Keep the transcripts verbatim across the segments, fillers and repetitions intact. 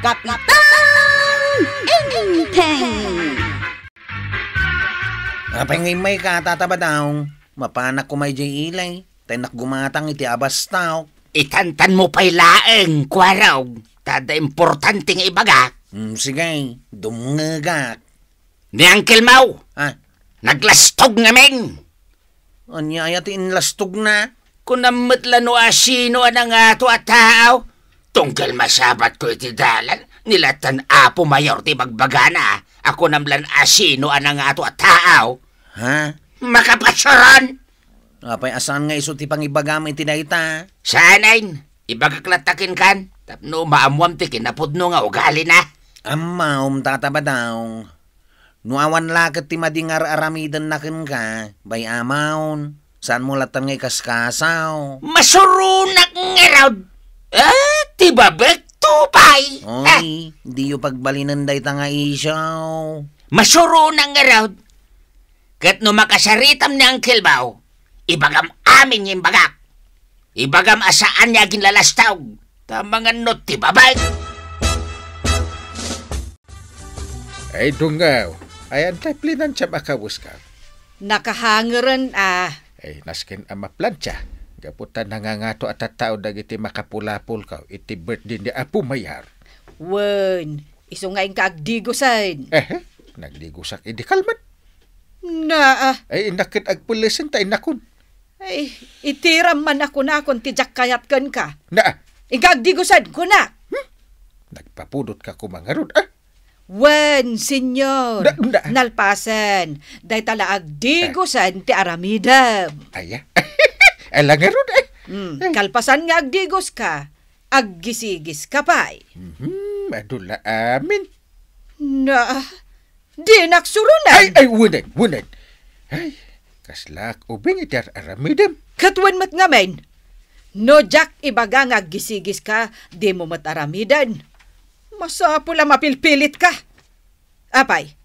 Kapitan Enteng! Apay nga immayka, Tata Badong? Mapanak koma idiay ili, ta innak gumatang iti abastok. Itantanmo pay laeng, Kuarog, ta adda importante nga ibagak. Hmm, sige, dumngegak. Ni Uncle Mau, ah, naglastog ngamin. Ania aya ti inlastogna? Kunam met la no asino a nangato a tao. Tunggal masabatko iti dalan, nilatan Apo Mayor ti bagbagana a kunam lan asino a nangato a tao. Ha? Makapasuron! Apay a saan nga isu ti pangibagam iti dayta? Saanen, ibagak latta kenkan, tapno maammoam ti kinapudno nga ugalina. Ammom, Tata Badong. No awan la ket ti madi nga ar-aramidenna kenka, bay-amon, saanmo latta nga ikaskasaw. Masuronak ngarud! Ah, ti babekto pay! Oy, diyo pagbalinen dayta nga isyu. Masuronak ngarud! Ket no makasaritam ni Uncle Bao, ibagam amin nga imbagak. Ibagam a saan nga aginlalastog, ta mangan no ti babay. Ay, dungaw. Ay, anta plancham a kabuska? Nakahangeren, ah. Ay, nasken a maplancha. Gapu ta nangangato a tattao dagiti makapulapolko iti birthday ni Apo Mayar. Wen, isu nga inka agdigusen. Eh, nagdigusak idi kalman. Naa. Ay, innak ket agpellesen ta innakon. Ay, itiram man a kunakon ti diak kayat kenka. Naa. Inka agdigusen, kunak. Hmm? Nagpapudot ka koma ngarud, ah? Wen, senyor. Na, na. Nalpasen. Dayta la agdigusen ti aramidem. Aya. Ala ngarud, eh. Hmm, kalpasan nga agdigos ka, aggisigis ka pay. Mhm, adu la amin. Na, Dinak suronen. Ay, ay, wen, wen. Ay, kaslaak ubing iti ar-aramidem. Ket wen met ngamin. No diak ibaga nga aggisigis ka, dimo met aramiden. Masapul a mapilpilit ka. Apay,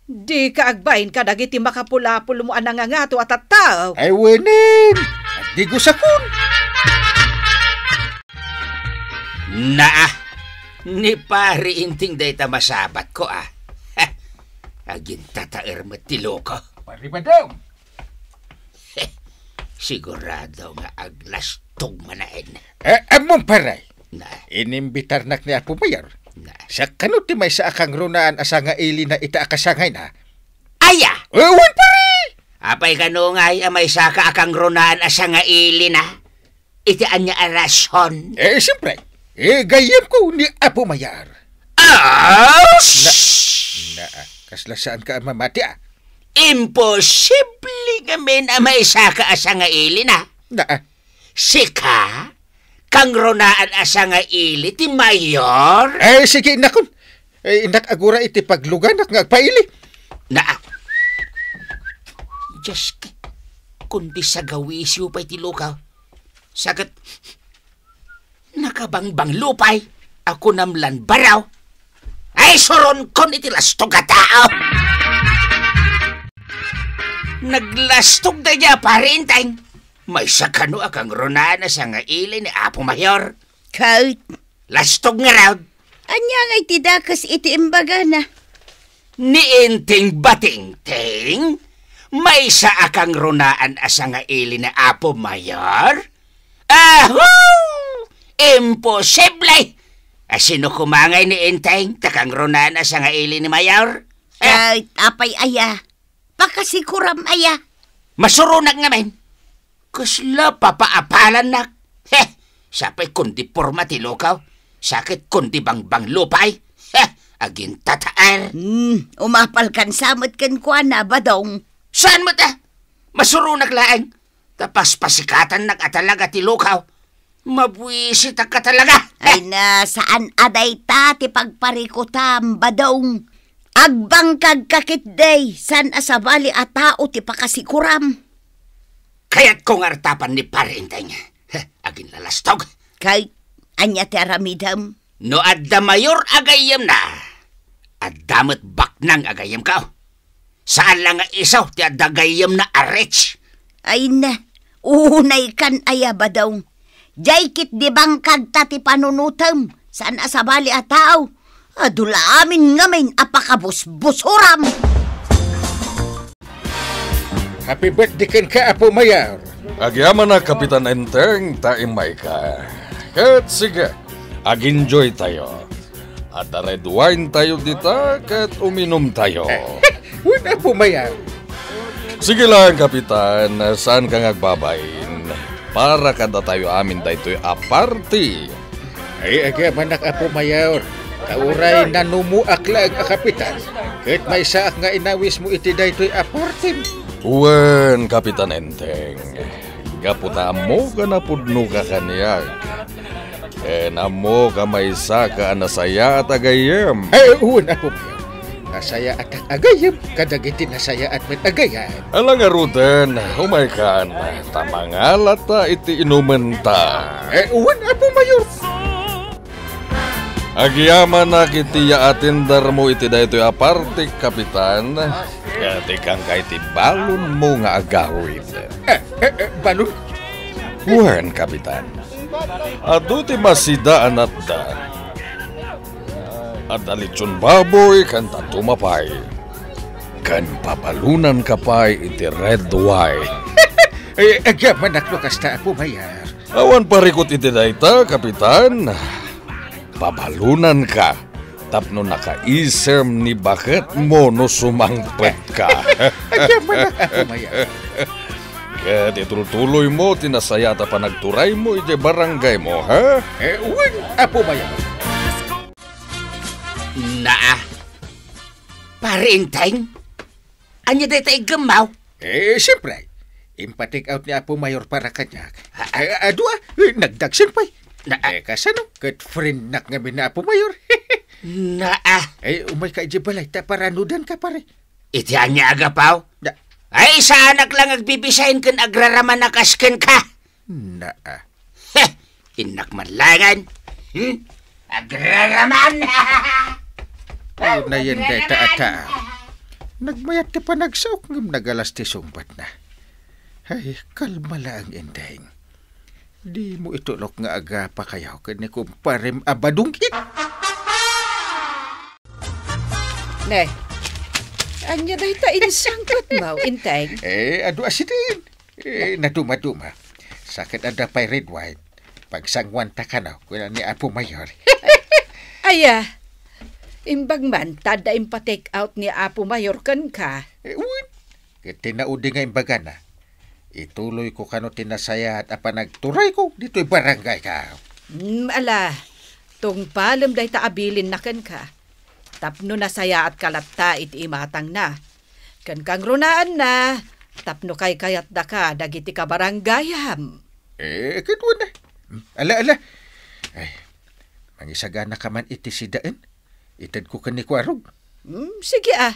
dika agbain kadagiti makapulapulmo a nangangato a tattao. Ay, wenen. Agdigusakon. Naa, ni Pari Inting dayta masabatko, ah. Agintataer met ti loko. Pari Badong. Sigurado nga aglastog manen. Eh, ammom, pare. Na. Inimbitarnak ni Apo Mayor. Na. Siak kano ti maysa a kangrunaan a sangailina ita a kasangayna. Aya? Eh, wen, pare! Apay kano ngay a maysaka a kangrunaan a sangailina? Iti ania a rason? Eh, siyempre, eh, gayyemko ni Apo Mayar. Ah! Na, na, kasla saan ka a mamati, ah? Imposible ngamin a maysaka a sangailina. Na, ah. Sika? Kangrunaan a sangaili ti mayor? Eh, sige, innakon. Eh, innak agura iti pagluganak nga agpaili. Na, ah. Diyos, kundi sagawisyo pay ti lukaw. Saket, nakabangbanglo pay a kunam lan baraw. Ay, suronkon iti lastog a tao! Naglastog daydiay a Pari Inteng. Maysa kano a kangrunaan a sangaili ni Apo Mayor? Ket? Lastog ngarud. Ania ngay ti dakes iti imbagana? Ni Inting Batingting, maysa a kangrunaan a sangaili ni Apo Mayor? Ahu! Imposible! A sino koma ngay ni Inting ta kangrunaan a sangaili ni Mayor? Eh? Ay, apay aya? Pakasikuram aya? Masuronak ngamin. Kasla papaapalannak. Heh! Sapay kundi porma ti lukaw. Saket kundi bangbanglo pay. Heh! Agintataer. Hmm, umapalkan sa met kenkuana, Badong. Saan met, ah? Masuronak laeng. Ta paspasikatannak a talaga ti lukaw. Mabuisitak ka talaga. Ay na, saan a dayta ti pagparikutam, Badong. Agbangkag ka ketdi, saan a sabali a tao ti pakasikuram. Kayatko nga artapan ni Pari Inteng. Heh, aginlalastog. Kay, ania ti aramidem? No adda mayor a gayyemna, adda met baknang a gayyemko. Saan la nga isu ti adda gayyemna a rich. Ay na, unaykan aya, Badong. Diay ketdi bangkagta ti panunotem, Saan a sabali a tao. Adu la amin ngamin a pakabusbusuram. Happy birthday kenka, Apo Mayor. Agyamanak, Kapitan Enteng, ta immayka. Ket sige, ag-enjoy tayo. Adda red wine tayo dita, ket uminom tayo. Wen, Apo Mayor. Sige lang, Kapitan, saanka nga agbabain. Para kadatayo amin daytoy a party. Ay, agyamanak, Apo Mayor. Ta uray nanumoak laeng a kapitan, ket maysaak nga inawismo iti daytoy a party. Wen, Kapitan Enteng, gapu ta ammok a napudnoka kaniak, ken ammok a maysaka a nasayaat a gayyem. Ay, wen, Apo Mayor. Nasayaatak a gayyem kadagiti nasayaat met a gayyem. Ala ngaruden, umaykan, ta mangalata iti inumenta. Eh, wen, Apo Mayor. Agyamanak iti yaatendermo iti daytoy a party, Kapitan. Ket ikkanka iti balonmo nga agawid. Eh, eh, eh, balon? Wen, Kapitan. Adu ti masida a natda. Adda lechon baboy ken dadduma pay. Ken pabalonanka pay iti red wine. Eh, agyamanak no kasta, Apo Mayor. Awan parikut iti dayta, Kapitan. Pabalonanka tapno nakaisem ni baketmo no sumangpetka. Agyamanak, Apo Mayor. Ket itultuloymo ti nasayaat a panagturaymo idiay barangaymo, ha? Eh, wen, Apo Mayor. Naa. Pare Enteng? Ania dayta iggemmaw? Eh, siyempre. Impa-take out ni Apo Mayor para kaniak. Ah, ah. Eh, adu a, eh, nagdagsen pay. Na, ah. Eh, kasano? Ket friendnak ngamin ni Apo Mayor. Naa. Eh, umayka idiay balay, ta paranudanka, pare. Iti ania a gapu? Na. Ay, saanak lang agbibisay ken agraraman a kas kenka. Naa. Heh! Innak man laengen. Hmm? Agraraman! Unayen dayta a tao. Nagmayat ti panagsaok ngem nagalas ti sungbatna. Ay, kalma laeng, Enteng. Dimo itulok nga agapakayo ken ni kumparem a badungit. Ne, ania dayta insangpetmo, Enteng? Eh, adu a sidin. Eh, nadumaduma. Sa ket adda pay red wine. Pagsanguanta kano, kuna ni Apo Mayor. Aya, imbag man ta adda impa-take out ni Apo Mayor kenka. Eh, wen. Ket ti naudi nga imbagana, ituloyko kano ti nasayaat a panagturayko ditoy barangayko. Mm, ala, tungpalem dayta a bilinna kenka. Tapno nasayaatka latta iti imatangna. Ken kangrunaanna, tapno kaykayatdaka dagiti kabaranggayam. Eh, ket wen a. Ala, ala. Ay, mangisaganaka man iti sidaen. Itedko ken ni Kuarog. Mm, sige a.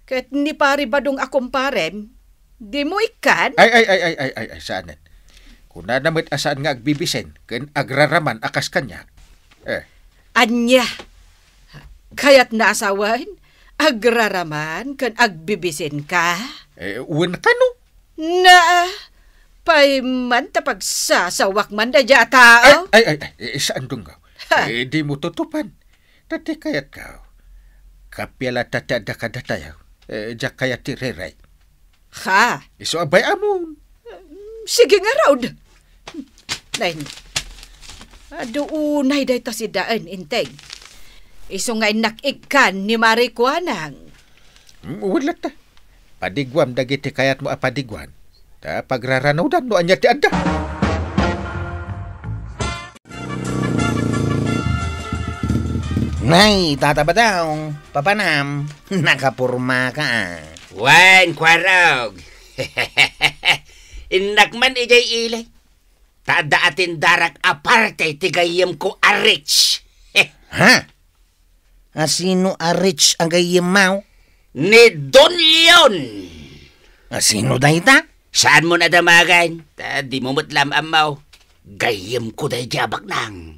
Ket ni Pari Badong a kumparem, dimo ikkan? Ay, ay, ay, ay, ay, ay, ay, saanen. Kunana met a saan nga agbibisen ken agraraman a kas kaniak. Eh. Ania? Kayatna a sawen, agraraman ken agbibisinka? Eh, wen kano? Naa, pay man ta pagsasawak man daydiay a tao? Ay, ay, ay, ay, eh, saan, Dunggaw? Ha? Eh, dimo tutupan. Ta ti kayatko, kappia latta ti adda kadatayo. Eh, diak kayat ti rerek. Ha? Isu a bay-amon. Sige ngarud. Nay, adu unay dayta sidaen, Enteng. Isu nga innak ikkan ni Mari Kuanang. Mm, wen latta. Padiguam dagiti kayatmo a padiguan. Ta pagraranudan no ania ti adda. Nay, Tata Badong, papanam, nakapormaka a. Wen, Kuarog. Innak man idiay ili. Ta adda atendarak a parte ti gayyemko a rich. Ha? Asino a rich a gayyemmo? Ni Don Leon. Asino dayta? Saanmon a damagen, ta dimo met la am-ammo. Gayyemko daydiay a baknang.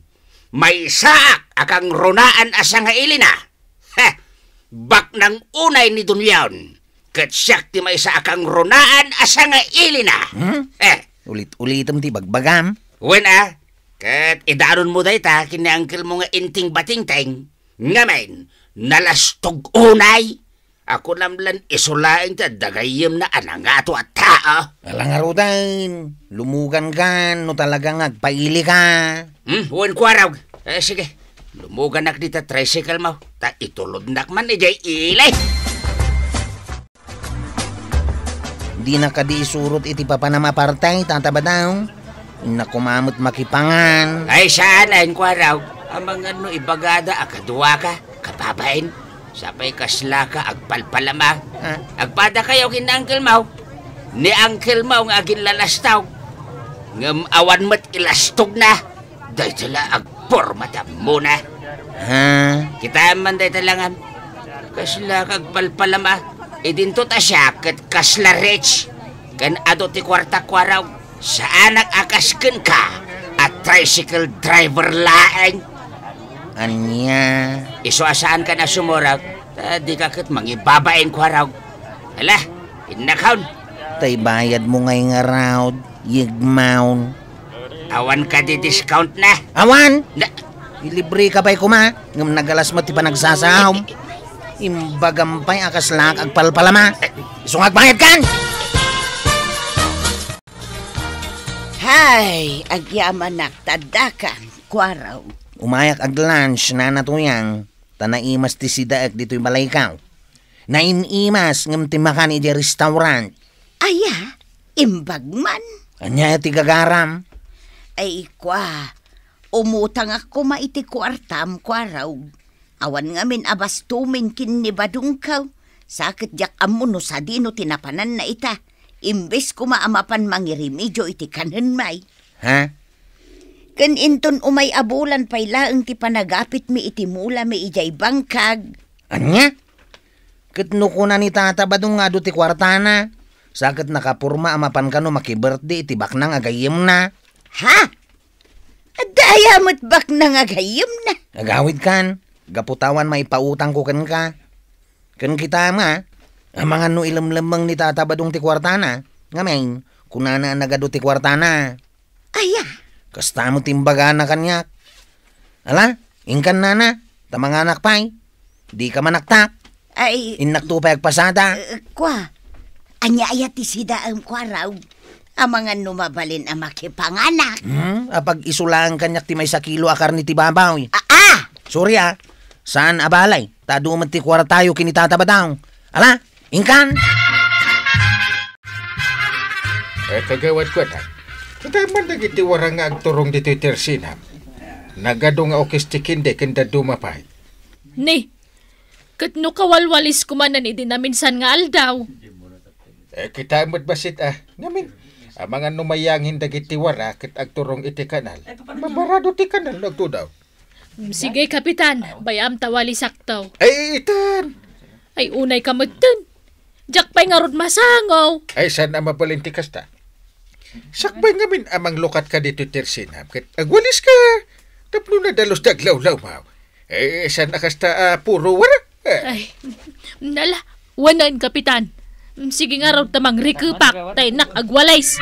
Maysaak a kangrunaan a sangailina. Ha! Baknang unay ni Don Leon. Ket siak ti maysa a kangrunaan a sangailina. Hmm? Eh. Ulit-ulitem ti bagbagam. Wen a, Ket idanonmo dayta ken ni uncle mo nga inting batingteng. Ngamin, nalastog unay. Ako namlan isu laeng ti adda gayyemna a nangato a tao. Ala ngaruden, lumugankan no talaga nga agpailika. Hmm, wen, Kuarog. Eh, sige. Lumuganak dita tricycle mo. Ta itulodnak man idiay ili. Dina kadi isurot iti papanam a parte, Tata Badong. Innak koma met makipangan. Ay, saan, Kuarog? Amangan no ibagada a kaduaka, kababain. Sapay kaslaka agpalpalama. Ah. Agpadakayo ken uncle mo. Ni uncle mo nga aginlalastog. Ngem awan met ilastogna. Dayta la agporma ti ammona. Ha? Kitaem man dayta langan. Kaslaka agpalpalama. Idinto ta siak ket kasla rich. Ken adu ti kuarta, Kuarog. Saanak a kas kenka a tricycle driver laeng. Ania? Isu a saankan a sumurot, ta dika ket mangibabain, Kuarog. Ala, innakon. Tay bayadmo ngay ngarud, yegmaw. Awan kadi discount na? Awan! Na- Ilibreka pay koma, ngem nagalas met ti panagsasaom. Imbagam pay a kaslak agpalpalama. Isu nga agbayadkan! Hay, agyamanak ta addakan, Kuarog. Umayak ag-lunch, Nana Tuyang, ta naimas ti sidaek ditoy balayko. Nain-imas ngem ti makan idiay restaurant. Aya, imbag man. Ania ti gagaram? Ay, kua, umutangak koma iti kuartam, Kuarog. Awan ngamin a bastumen ken ni Badongko. Sa ket diak ammo no sadino ti napananna ita. Imbes koma a mapan mangiremedio iti kanenmi. Ha? Ken inton umay a bulan pay laeng ti panagapitmi iti mulami idiay bangkag. Ania? Ket no kuna ni Tata Badong nga adu ti kuartana, sa ket nakaporma a mapan kano makibirthday iti baknang a gayyemna. Ha? Adda aya met baknang a gayyemna? Agawidkan, gapu ta awan maipautangko kenka. Ken kitaem, amangan no ilemlemmeng ni Tata Badong ti kuartana. Ngamin, kunana a nagadu ti kuartana. Aya? Kasta met ti imbagana kaniak. Ala, inkan, Nana, ta manganak pay. Dika manaktak. Ay, innakto pay agpasada. Eh, kua, ania aya ti sidaem, Kuarog? Amangan no mabalin a makipanganak. Hmm? Apag-isu laeng kaniak ti maysa kilo a karne ti baboy. Ah, ah! Sorry, ah. Saan a balay? Ta adu met ti kuartayo ken ni Tata Badong. Ala, inkan! Eh, kagawad ko, anak. Kitaem man dagiti warang nga agturong ditoy tersenam. Nagadu nga ukis ti kende ken dadduma pay. Ni, ket no kawalwalis koma nen idi naminsan nga aldaw? Eh, kitaem met bassit, ah. Ngamin, amangan no mayangin dagiti wara ket agturong iti kanal. Mabarado ti kanal no agtudaw. Mm, sige, Kapitan. Bay-am ta walisakto. Ay, itan! Ay, unay ka metten. Diak pay ngarud masango. Ay, saan a mabalin ti kasta? Sakbay ngamin a manglukat ka ditoy tersenam, ket agwalis ka. Tapno nadalus ti aglawlawmaw. Eh, saan a kasta a puro wara? Eh. Ay, nala, wanen, Kapitan. Mm, sige ngarud ta mangrikepak, ta innak agwalis.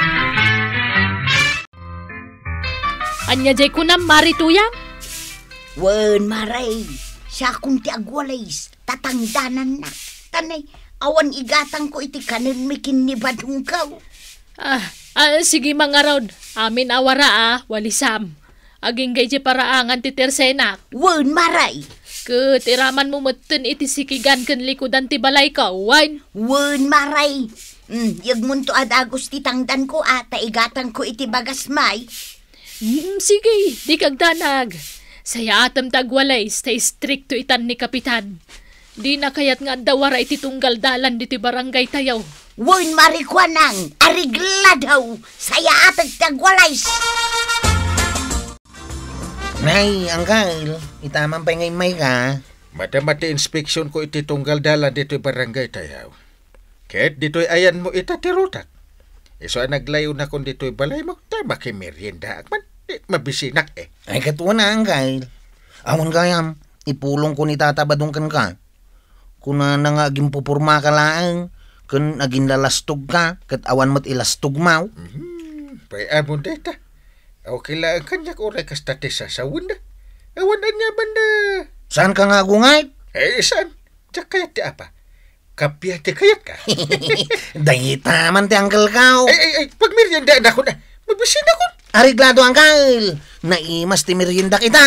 Ania jay kunam, Mari Tuyang? Wen, Mari, siakon ti agwalis, ta tangdanannak. Ta nay, awan igatangko iti kanenmi ken ni Badongko. Ah, ah, sige, mangarud. Amin a wara, ah, walisam. Agingga idiay paraangan ti tersenak. Wen, Mari. Ket iramanmo metten iti sikigan ken likudan ti balayko, wen? Wen, Mari. Mm, yegmonto a dagus ti tangdanko a ta igatangko iti bagasmi. Mm, sige, dika agdanag. Sayaatem ta agwalis ta istrikto itan ni Kapitan. Dina kayat nga adda wara iti tunggal dalan ditoy barangaytayo. Wen, Mari, kuanang, areglado, sayaatek ti agwalis. Nay, Angkel, itaman pay nga immayka. Madama ti inspeksionko iti tunggal dalan ditoy barangaytayo. Ket ditoy ayanmo ita ti rutak. Isu a naglayonakon ditoy balaymo, ta makimeriendaak man. Di, mabisinak, eh. Ay, ket wen, Angkel. Awan gayam, ipulongko ni Tata Badong kenka. Kunana nga agimpupormaka laeng, ken aginlalastogka, ket awan met ilastogmaw. Mhm. Pay-amon dayta. Okay laeng kaniak uray kasta ti sasawenda. Awan ania banda. Saanka nga agungay? Eh, saan? Diak kayat ti apa. Kappia ti kayatka. Dayta man ti uncle-ko. Ay, ay, ay, pagmerienda na ko na. Mabisin ako. Areglado, uncle. Naimas ti merienda kita.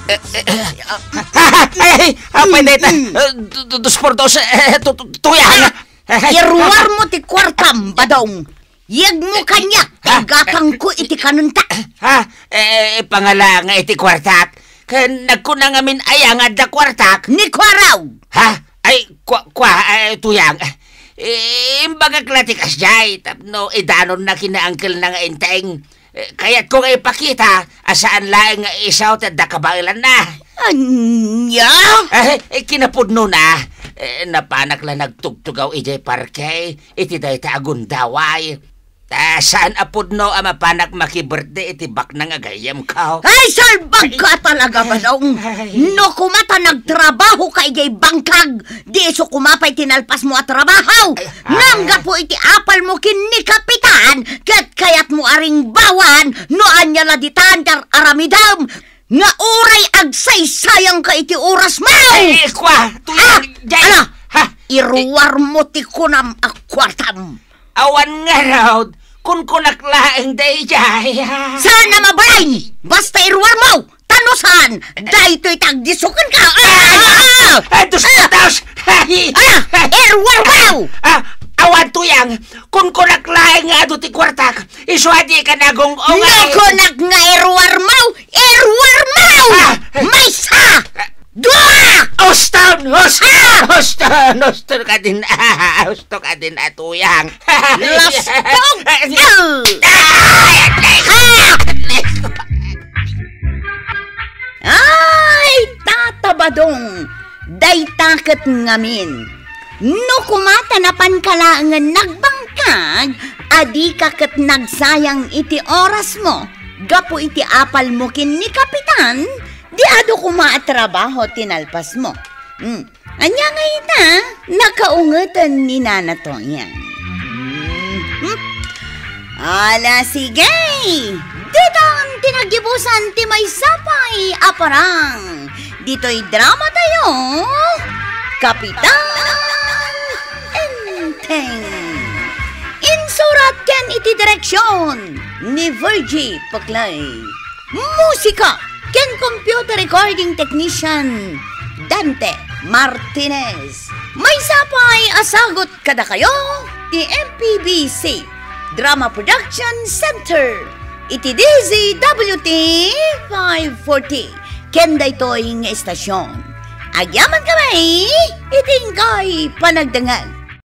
Eh, eh, eh, ah, ay, ay, apay dayta. Eh, du-, du-, dos por dos, eh, tu-, tu-, tuyang. Iruar mo ti kuartam, Badong. Yegmo kaniak, ha? Igatangko iti kanenta. Ha? Eh, pangala nga iti kuartak. Ken nagkuna ngamin aya nga adda kuartak? Ni Kuaraw. Ha? Ay, kua, kua, eh, tuyang. Eh, imbagak la ti kasdiay, tapno idanonna ken ni uncle-na nga Enteng. Eh, kayatko nga ipakita a saan laeng nga isu ti adda kabaelanna. Ania? Eh, eh, kinapudnona, eh, napanak la nagtugtugaw idiay parke iti dayta a gundaway. Ta saan a pudno a mapanak maki-birthday iti baknang a gayyemko. Ay, salbagka talaga, Badong! Ay. No kuma ta nagtrabahoka idiay bangkag, di isu kuma pay ti nalpasmo a trabaho! Ay, ay. Ngem gapu iti apalmo ken ni Kapitan, ket kayatmo a ringbawan no ania la ditan ti ar-aramidem nga uray agsaysayangka iti orasmo! Ay, kua, tuyang, ah, jay, ano? Ha? Iruarmo ti kunam a kuartam. Awan ngarud, kunkunak laeng daydiay. Saan a mabalin? Basta iruarmo! Ta no saan, daytoy ti agdisok kenka. Ah! Ah! Ah! Dos por dos! Ay! Ah! Iruarmo! Ah, awan tuyang, kunkunak laeng nga adu ti kuartak, isu a dika nagung-ungay. Nakunak nga iruarmo! Iruarmo! Ah! Maysa! Dua! Uston! Uston! Ah! Uston! Uston ka din, ah! Uston ka din, ah, tuyang! Lastok! Ay! Ah! Ay, Tata Badong! Dayta ket ngamin. No kuma ta napanka laengen nagbangkag, a dika ket nagsayang iti orasmo, gapu iti apalmo ken ni Kapitan, di adu kuma a trabaho ti nalpasmo. Hmm. Ania nga ita, nakaungeten ni Nana Toyang. Hmm. Ala, sige! Ditan ti naggibusan ti maysa pay a parang. Ditoy drama tayo, Kapitan Enteng. Insurat ken iti direksyon ni Virgie Paclay. Musika ken computer recording technician, Dante Martinez. Maysa pay a sagut kadakayo ti M P B C Drama Production Center iti D Z W T five forty ken daytoy nga istasyon. Agyamankami iti inkay panagdengngeg.